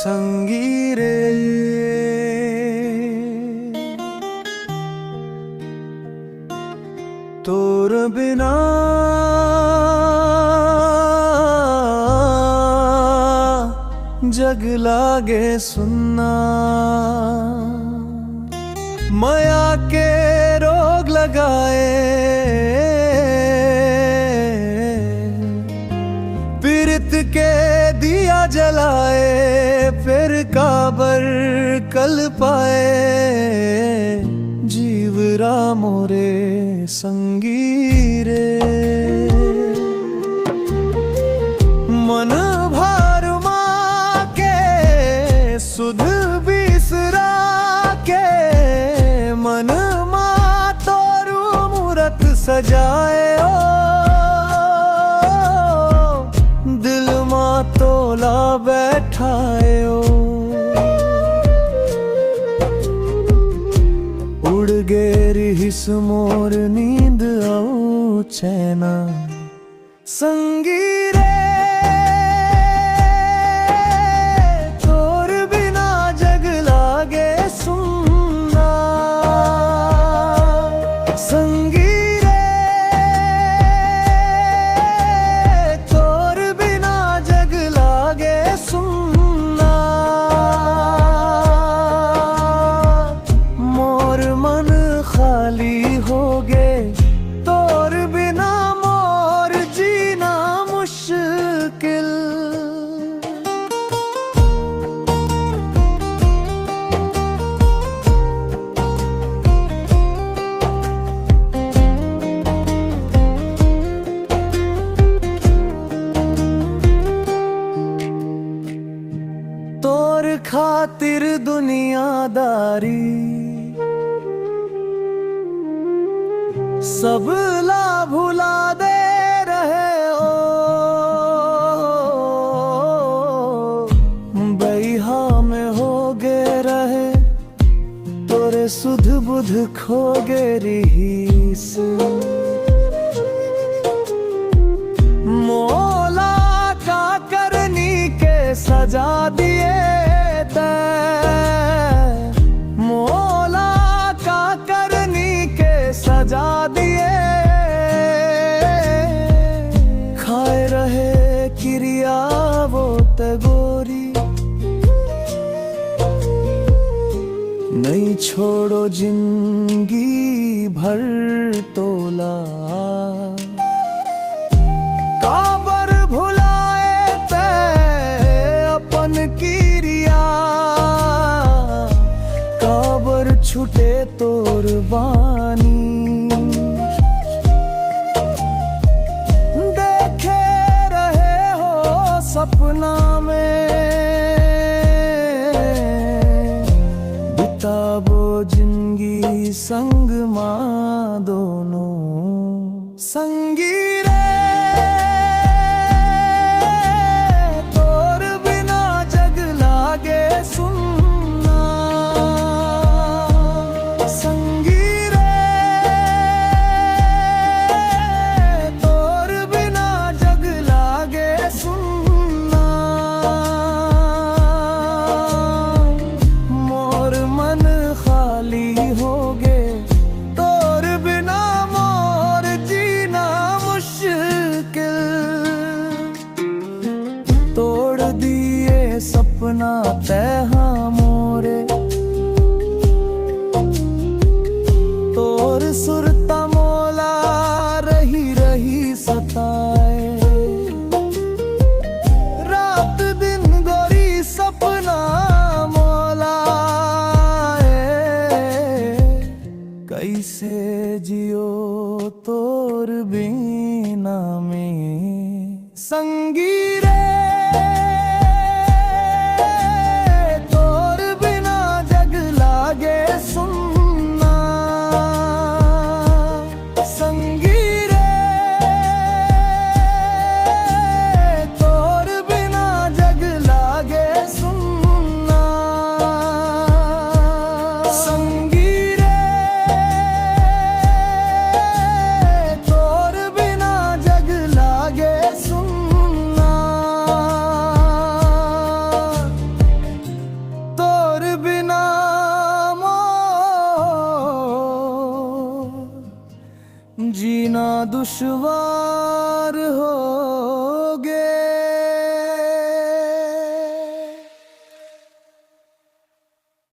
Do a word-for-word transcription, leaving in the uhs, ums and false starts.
संगी रे, तोर बिना जग लागे सुन्ना। मया के रोग लगाए, पीरत के दिया जलाए, फिर काबर कल पाए जीवरा मोरे संगी रे। मन भार मा के सुध बिसरा के, मन मा तोरू मूरत सजाए ओ, दिल मा तोला बैठाए ओ। उड़ गे रिहिस मोर नींद अऊ चैना। संगी रे, तोर बिना जग लागे सुन्ना। संगी रे, तोर बिना जग लागे सुन्ना। मोर मन खाली होगे, तोर बिना मोर जीना मुश्किल। तोर खातिर दुनियादारी सब ला भुला दे रहे ओ। बइहा में होगे रहे, तोरे सुध बुध खोगे रिहिस। मोला का करनी के सजा दिए तैं, मोला का करनी के सजा दिए। खाए रहे किरिया वो तैं गोरी, नइ छोड़ों जिंदगी भर तोला। काबर भुलाए तैं अपन किरिया, काबर छूटे तोर बानी। देखे रहे हो सपना में, बिताबो जिंदगी संग मा दोनों। संगी रे, तोर बिना जग लागे सुन्ना। संगी रे, तोर बिना जग लागे सुन्ना। मोर मन खाली होगे, तोर बिना मोर जीना मुश्किल। तोड़ दिए सपना तैं हा मोरे, तोर सुरता मोला रही रही सताए। रात दिन गोरी सपना मोला आए, कइसे जियो तोर बिना में। संगी रे, तोर बिना जग लागे सुन्ना। संगी रे, तोर बिना जग लागे सुन्ना। संगी रे, तोर बिना जग लागे सुन्ना। दुश्वार होगे।